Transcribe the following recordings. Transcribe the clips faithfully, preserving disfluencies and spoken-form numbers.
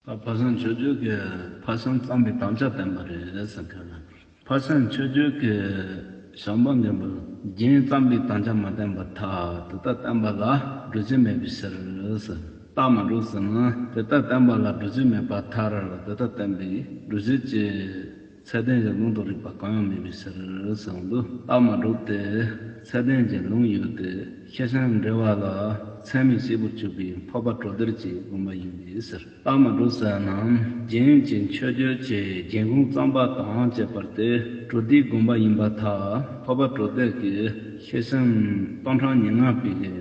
ད་ཕར་ཕྱིན་མཆོད་བརྗོད་ཀྱི་ཕར་ཕྱིན་བརྩམས་པའི་དམ་བཅའ་བསྟན་པ་རེད་ཟེར་མཁན་ལ། ཕར་ཕྱིན་མཆོད་བརྗོད་ཀྱི་བྱམས་པ་མགོན་པོས་རྒྱན་བརྩམས་པའི་དམ་བཅའ་མ་བསྟན་པར་ཐལ། དེ་ལྟར་བསྟན་པ་ལ་སྒྲུབ་བྱེད་མེད་པའི་ཕྱིར་ཟེར། རྟགས་མ་གྲུབ་ཟེར་ན། དེ་ལྟར་བསྟན་པ་ལ་སྒྲུབ་བྱེད་མེད་པར་ཐལ། དེ་ལྟར་བསྟན་པའི་སྒྲུབ་བྱེད་ཀྱི་ཚད་ལྡན་གྱི་ལུང་དང་རིགས་པ་གང་ཡང་མེད་པའི་ཕྱིར་ཟེར་འདུག། རྟགས་མ་གྲུབ་སྟེ། ཚད་ལྡན་གྱི་ལུང་ཡོད་དེ། ཤེར་ཕྱིན་འགྲེལ་པ་ལ་ཚད་མས་དཔྱད་པར་གྱུར་པའི་འཕགས་པ་གྲོལ་སྡེ་གྱི་དགོངས་པ་ཡིན་པའི་ཕྱིར། རྟགས་མ་གྲུབ་ཟེར་ན། རྒྱན་གྱི་མཆོད་བརྗོད་ཀྱི་རྒྱན་གོང་བརྩམས་པ་དང་བཅས་པ་སྟེ་གྲོལ་སྡེའི་དགོངས་པ་ཡིན་པར་ཐལ། འཕགས་པ་གྲོལ་སྡེ་གིས་ཤེར་ཕྱིན་སྟོང་ཕྲག་ཉེར་ལྔ་པའི་གི་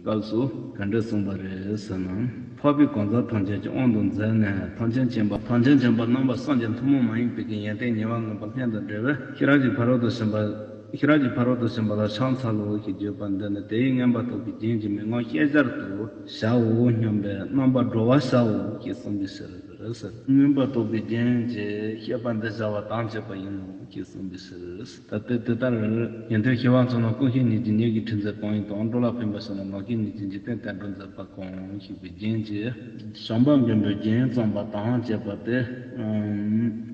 སྐབས་སུ་ག་འདྲ་གསུངས་པ་རེད་ཟེར་ན། འཕགས་པའི་གང་ཟག་ཐམས་ཅད་ཀྱི་དབང་དུ་མཛད་ནས་ཐམས་ཅད་མཁྱེན་པ། ཐམས་ཅད་མཁྱེན་པ་རྣམ་པ་གསུམ་གྱི་ཐུན་མོང་མ་ཡིན་པའི་གི་ཡོན་ཏན་ཉེ་བར་མངོན་པ་སྔོན་དུ་འགྲེལ་བས། ཤེས་རབ་ཀྱི་ཕ་རོལ་ཏུ་ཕྱིན་པ། ཤེས་རབ་ཀྱི་ཕ་རོལ་ཏུ་ཕྱིན་པ་ལ་ཕྱག་འཚལ་ལོ་ཞེས་བརྗོད་པ་འདི་ནི་དེའི་མངོན་པར་རྟོགས་པའི་རྒྱན་གྱི་མན་ངག་ཤེས་བྱར་དུ་བྱའོ་སྙམ་པའི་རྣམ་པར་སྒྲོ་བ་བྱའོ་ཞེས་གསུངས་པའི་ཕྱིར་ཟེར། མངོན་པར་རྟོགས་པའི་རྒྱན་གྱི་བཤད་པ་འདི་བྱ་བ་དང་བཅས་པ་ཡིན་ནོ་ཞེས་གསུངས་པའི་ཕྱིར། ད་ལྟའི་དེ་ལྟར་ཉན་ཐོས་ཤེར་ཕྱིན་ཚོགས་རྣམས་ཀུན་ཤེས་ཉིད་ཀྱིས་ཉིད་ཀྱི་ཕྲིན་ལས་གང་ཡིན་དང་འགྲོ་ལ་ཕན་པ་ཕྱིར་ན་ལམ་ཤེས་ཉིད་ཀྱིས་འཇིག་རྟེན་བསྟན་འགྲོ་མཛད་པ་གང་ཞེས་པའི་རྒྱན་གྱི་བྱམས་པ་མགོན་པོས་རྒྱན་བརྩམས་པ་དང་བཅས་པ་སྟེ།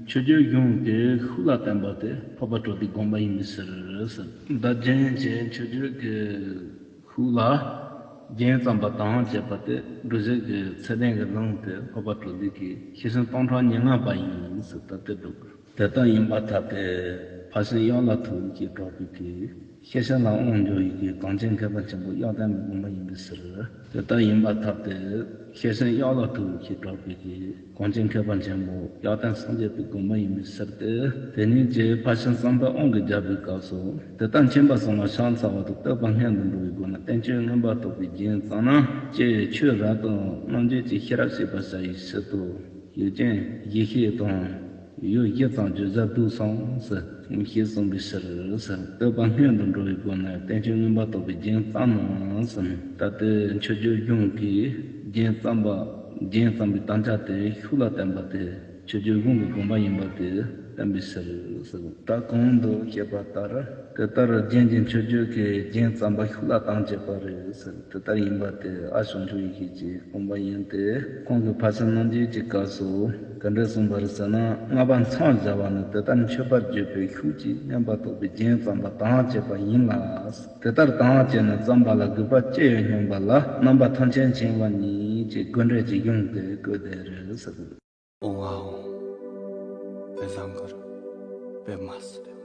མཆོད་བརྗོད་གཞུང་གི་ཤུགས་ལ་བརྟེན་པ་སྟེ་འཕགས་པ་གྲོལ་སྡེའི་དགོངས་པ་ཡིན་པའི་ཕྱིར་ཟེར། ད་རྒྱན་གྱི་མཆོད་བརྗོད་ཀྱི་ཤུགས་ལ་རྒྱན་བརྩམས་པ་དང་བཅས་པ་སྟེ་སྒྲུབ་བྱེད་ཀྱི་ཚད་ལྡན་གྱི་ལུང་སྟེ་འཕགས་པ་གྲོལ་སྡེ་གིས་ཤེར་ཕྱིན་སྟོང་ཕྲག་ཉེར་ལྔ་པ་ཡིན་ཟེར། ད་དེ་སྒྲུབ། དེ་ལྟར་ཡིན་པར་ཐལ་ཏེ། ཕར་ཕྱིན་གཡག་ལ་ཐུག་ཅེས་གྲགས་པའི་གི། ཤེར་ཕྱིན་ལ་དབང་འབྱོར་བའི་གི་གངས་ཅན་མཁས་པ་ཆེན་པོ་གཡག་བསྟན་པའི་དགོངས་པ་ཡིན་པའི་ཕྱིར། དེ་ལྟར་ཡིན་པར་ཐལ་ཏེ། ཤེར་ཕྱིན་གཡག་ལ་ཐུག་ཅེས་གྲགས་པའི་གི། གངས་ཅན་མཁས་པ་ཆེན་པོ་གཡག་བསྟན་སངས་རྒྱས་པའི་དགོངས་པ་ཡིན་པའི་ཕྱིར་ཏེ། དེ་ཉིད་ཀྱི་ཕར་ཕྱིན་བསམ་གཏན་དབང་གིས་སྦྱར་བའི་སྐབས་སུ། དེ་ལྟར་མཁྱེན་པ་གསུམ་ལ་ཕྱག་འཚལ་བ་དང་བསྟོད་པ་སྔོན་དུ་འགྲོ་བའི་སྒོ་ནས་བསྟན་བཅོས་མངོན་པར་རྟོགས་པའི་རྒྱན་བརྩམས་ན། ཅེས་ཆོས་རབ་དང་རྣམ་འབྱེད་ཀྱི་ཤེས་རབ་བཤད་པར་བྱ་བའི་ཕྱིར་དུ། ཡུལ་ཅན་བཞི་ཤེས་དང་། ཡུལ་བཞི་ཙམ་བརྗོད་བྱར་འདུག་གསུངས་ཟེར། ཞེས་གསུངས་པའི་ཕྱིར་ཟེར། བསྟོད་པ་སྔོན་དུ་འགྲོ་བའི་སྒོ་ནས་བསྟན་བཅོས་མངོན་པར་རྟོགས་པའི་རྒྱན་བརྩམས་ནོ་ཟེར། ད་ལྟའི་མཆོད་བརྗོད་གཞུང་གི་རྒྱན་བརྩམས་པ། རྒྱན་བརྩམས་པའི་དམ་བཅའ་དེ་ཤུགས་ལ་བརྟེན་པ་སྟེ། མཆོད་བརྗོད་གཞུང་གི་དགོངས་པ་ཡིན་པ་དེ་བསྟན་པའི་ཕྱིར་ཟེར། ད་གོང་དུ་བཤད་པ་ལྟར། དེ་ལྟར་རྒྱན་གྱི་མཆོད་བརྗོད་ཀྱི་རྒྱན་བརྩམས་པ་ཤུགས་ལ་བརྟེན་བྱས་པ་རེད་ཟེར། དེ་ལྟར་ཡིན་པ་དེ་ཨ་བྱང་ཆུབ་ཡེ་ཤེས་ཀྱི་དགོངས་པ་ཡིན་ཏེ། ཁོང་གིས་ཕར་ཕྱིན་རྣམ་འབྱེད་ཀྱི་སྐབས་སུ་ག་འདྲ་གསུངས་པ་རེད་ཟེར་ན། ལྔ་པ་མཚམས་སྦྱར་བ་ནི་དེ་ལྟར་མཆོད་པར་བརྗོད་པའི་ཤུགས་ཀྱིས་མངོན་པར་རྟོགས་པའི་རྒྱན་བརྩམས་པ་དང་བཅས་པ་ཡིན་ལ། དེ་ལྟར་དང་བཅས་ནས་བརྩམས་པ་ལ་དགོས་པ་ཅི་ཡོད་སྙམ་པ་ལ། རྣམ་པ་ཐམས་ཅད་མཁྱེན་པ་ཉིད་ཀྱི་དགོས་འབྲེལ་གྱི་གཞུང་དེ་བཀོད་དེ་རེད་ཟེར། ཨོང་ཨ་ཨོང་། པད་བཟང་གུ་རུ་པདྨ་སིདྡྷི།